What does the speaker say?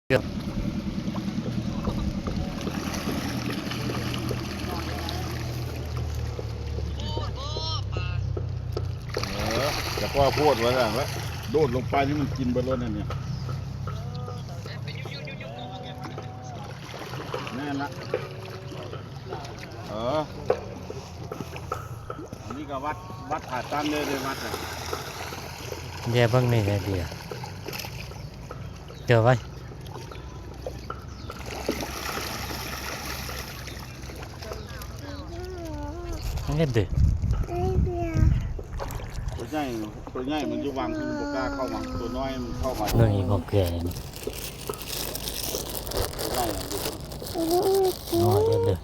ເອີ ຢ່າພໍໂພດວ່າຊັ້ນລະ ໂດດລົງໄປນີ້ມັນກິນເບິດໂລດແນວນີ້ ແມ່ນລະ ເອີ ອັນນີ້ກໍວັດ ວັດຜາຕັ້ງເດ້ ໄດ້ວັດແລ້ວ ເດ ເບິ່ງນີ້ໃຫ້ເດ ເຈີໄວ້ ເຮັດເດ້ ຕົວໃຫຍ່ ຕົວໃຫຍ່ມັນຢູ່ວັງ ມັນບໍ່ກ້າເຂົ້າມາ ຕົວນ້ອຍມັນເຂົ້າມາ ເບິ່ງອີກບໍ່ແກ່ນີ້ ຕົວໃຫຍ່ ນ້ອຍເຮັດເດ້.